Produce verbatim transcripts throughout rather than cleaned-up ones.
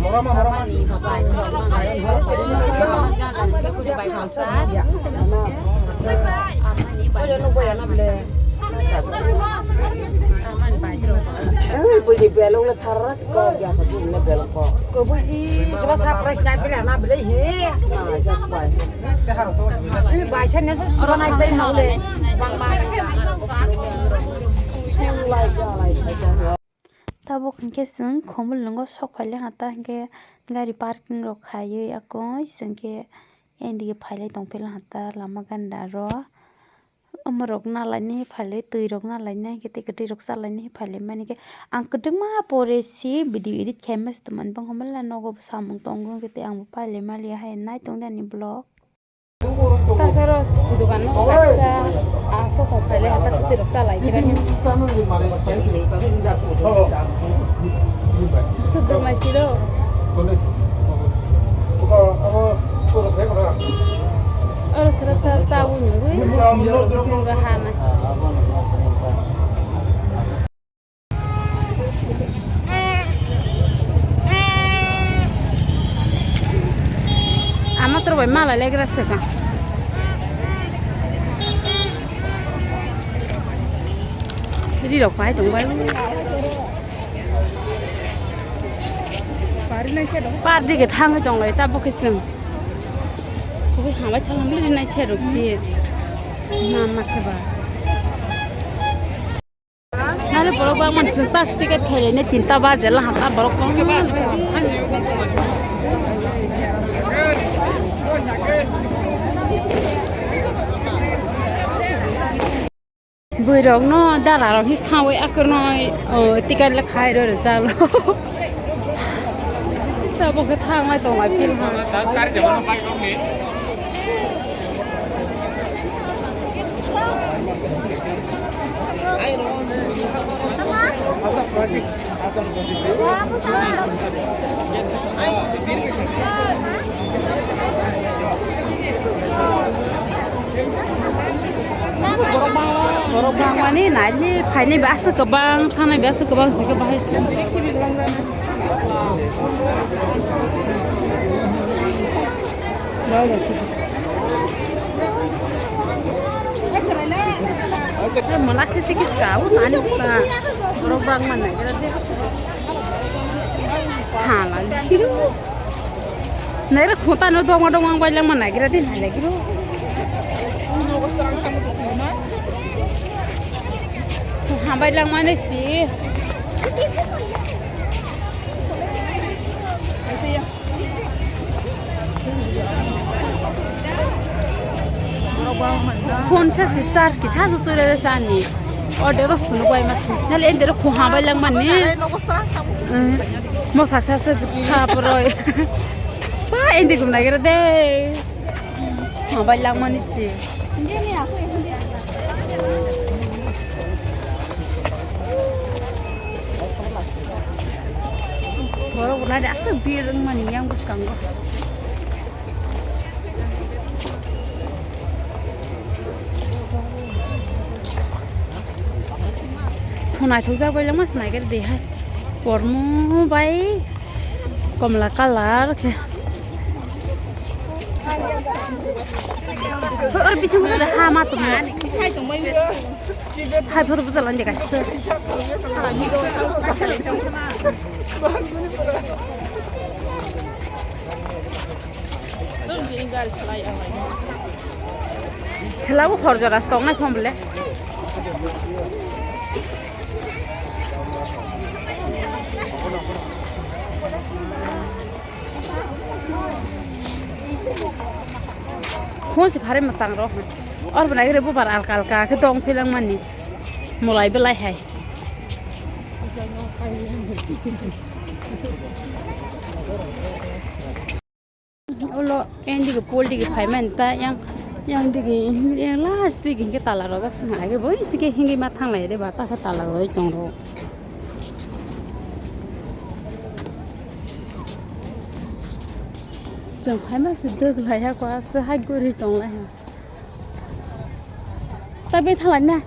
Ui, buini belong le thara si kok ya, pasi le belong kok. Ko bui i, seba sa price na bile na bile he. Ah, just fine. Ui, bai sa ne so seba na bai ma le. Bang ma. Lai ja, lai ja. Tabuk hinkhe chwng Khumulwngo sok phaile ha ta, hinkhe gari parking rok khaiwi akoi chwng khe endigi phailai tongphila ha ta lama gandaro. Omorok nalaini phailai, twirok nalaini, hinkhe tei kwtwirok chalaini phailai mani khe ang kwdwkma pore si video edit khaima se tongmani, bangkha manya nogo bo samung tongo, hinkhe tei ang bo phailai maliya hai nai tongdi ani vlog. Takhe oro dukan o kaisa aswk hwn phaile hatak kwtwi rok cha lai khe. Swk dwng lai siro. Oro sero sa cha ui nungwi oro bwskango ha nai. Ama toro bai malai legra se ka. Ri rok pai tong bai. Par dige thang tong lai ta bo kisim. Ko hambai thang ri nai se rok si. Na ma khe ba. Nale borok bangmani chwng tax ticket khailai nai tinta baje laham ta borok bangmani. Bwrwirokno dalarok hi sawi akwrwnwi, o, ticket le khai rw rwjak lo. Tabuk khe thang lai tong lai phil ha. Borok bangmani naini phaini bai aswk kwbang, thangnai bai aswk kwbang, hwnkhe bahai. Mwla sisi kis ka, o nani buka. Borok bangma nagira de. Hala likiro. Naira khota no dongma dongma bai langma nagira de, nai likiro. Hambai langmani si. Phone sa si charge kisa su ture re sani. Orde ros phunu bai mas. Nale ende ro khu ha bai lang mani. Mo saksa se kha poroi. Pa ende gum nagere de. Ha bai lang mani si. Borok bo nai aswk bir wngmani yang bwskango. Khwnai thokjak bai langma se naiger de hai. Kormo bai komla colour khe. Oro bisingo ha ma tongmo. Hai photo bwsa lande kaisa. Chwla bo hor jora se tongnai phone bole. Phone se phare mwchang rok. Or bo nai re bubar alka alka khe tong phi lang mani. Mwlai belai hai. Ulo endigi pol digi phai mani ta yang, yang digi, yang last digi hingke tala rojak se hai ke boi sike hingke ma thanglai de ba ta khe tala rojak tong rok. Chwng phaima se dwk lai ha kwa se hai guri tong lai ha. Ta betha lai na.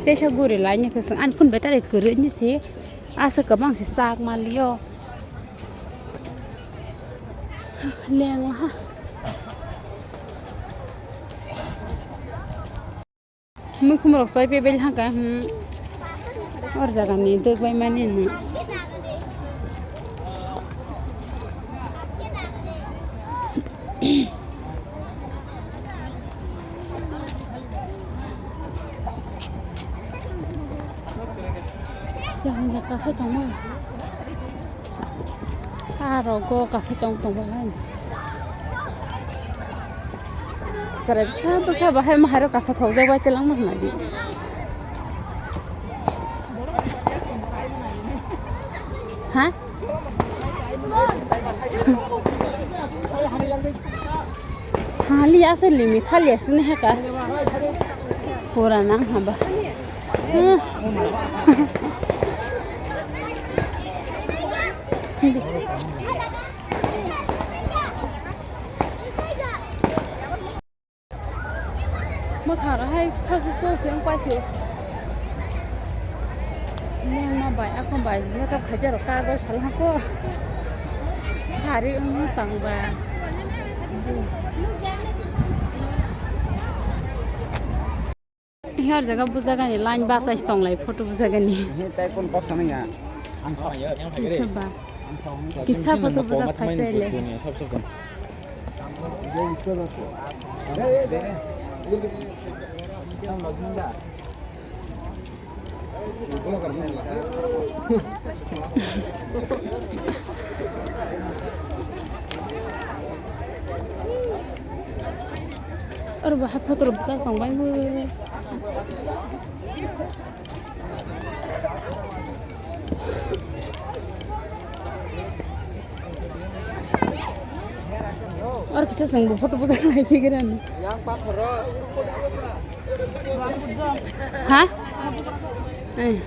Teisa guri lai ni kwswng ani phone battery kwrwi ni si aswk kwbang se sak maliyo. Leng ha. Mukhum rok soi pe bel haka hmm. Or jaga ni dwk bai mani no. Jang jang kasa tongma. Aro go kasa tong tong bai. Sarai bwsa bwsa bahai mahai rok kasa thok jak bai telang ma hwnadi. Ha? Hali ase limi thali ase ne haka. Pura nang haba. Hmm. Mwkhang rok hai khajak so se wng paisio. Nengma bai aphang bai makeup khaijak rok kagoi phalha ko. Sari wng tang ba. Hor jaga bujagani line bachai tonglai photo bujagani. He tai kon kok sana ya. Ba. Kisa photo bujak phai tele. Oro bo hai photo rok bwchak tong bai bo. Oro kisa chwng bo photo bwchak lai phi gra ni. Ha? Eh.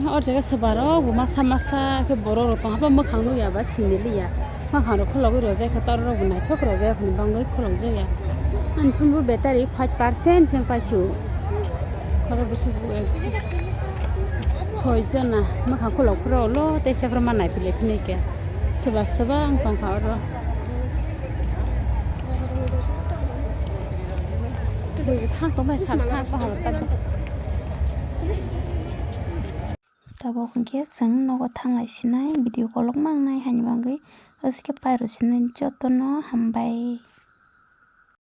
Oro jaga se borok bo masa masa khe borok rok tong haba mwkhang nukya ba siniliya. Mwkhang rok kholobwi rwjak khe tor rok bo naithok rwjak hwnwi bangwi kholobjak ya. Ani phone bo battery five percent se paisuk. Khoro bwswk bo ek soi jona mwkhang kholobwi rw ulo tei se ma naiphilai philai khe swba swba wng tongkha oro. Bui bo thang tongmai sal thang bahai tang. Tabuk hwnkhe chwng nogo thanglai sinai video kolokma wngnai haini bagwi. Aswk khe pairw sinai jotono hambai.